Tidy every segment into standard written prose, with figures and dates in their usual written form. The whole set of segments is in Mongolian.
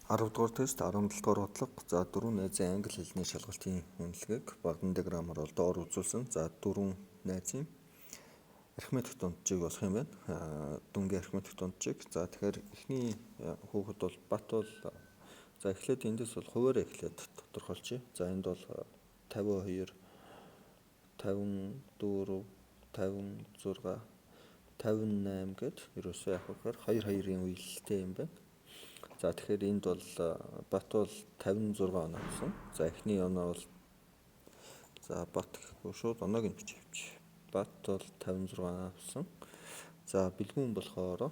10 дугаар тест 17 дугаар бодлого. За, дөрвөн найзын англи хэлний шалгалтын үнэлгээг багадан диаграммаар бол доор үзүүлсэн. За, дөрвөн найзын арифметик дунджийг болох юм байна. Дүнгийн арифметик дунджийг. За, тэгэхээр эхний хүүхэд бол Бат бол, за, эхлээд эндээс бол хувиараа эхлээд тодорхойлчихъя. За, энд бол 52, 54, 56, 58 гэд ерөөсөө яг гэхээр 2 2-ын үеэлтэй юм байна. За, тэгэхээр энд бол Бат бол 56 оноо авсан. За, эхний оноо бол, за, Бат гэхгүй, шууд оноог нь бичиж авчих. Бат бол 56 оноо авсан. За, Бэлгүүн болохоор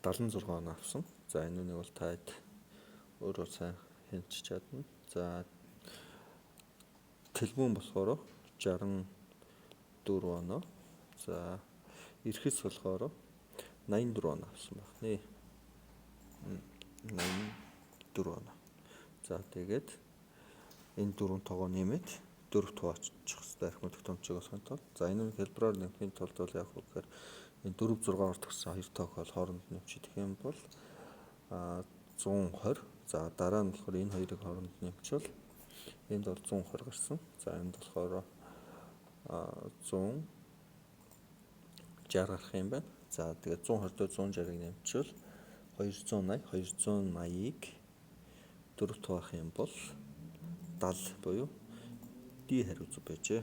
76 оноо авсан. За, энэ үнийг бол та өөрөө сайн хянч чадна. За, Тэлбүүн болохоор 64 оноо. За, Эрхэс болохоор 84 оноо авсан байх нэ. 84 оноо. За, тэгээд энэ дөрвөн тоогоо нэмээд дөрөвт хуваачих хэрэгтэй арифметик дунджийг олохын тулд. За, энэ хэлбэрээр нэмэхийн тулд бол яг вэ гэхээр энэ 4 6 орд гэсэн хоёр тоог бол хооронд нэмчих юм бол 120. За, дараа нь болохоор энэ хоёрыг хооронд нэмчихвэл энд бол 120 гарсан. За, энд болохоор 160 гарах юм байна. За, тэгээд 120 дээр 160-ыг нэмчихвэл 280, 280-ыг дөрөвт хуваах юм бол 70 буюу D хариу зөв байжээ.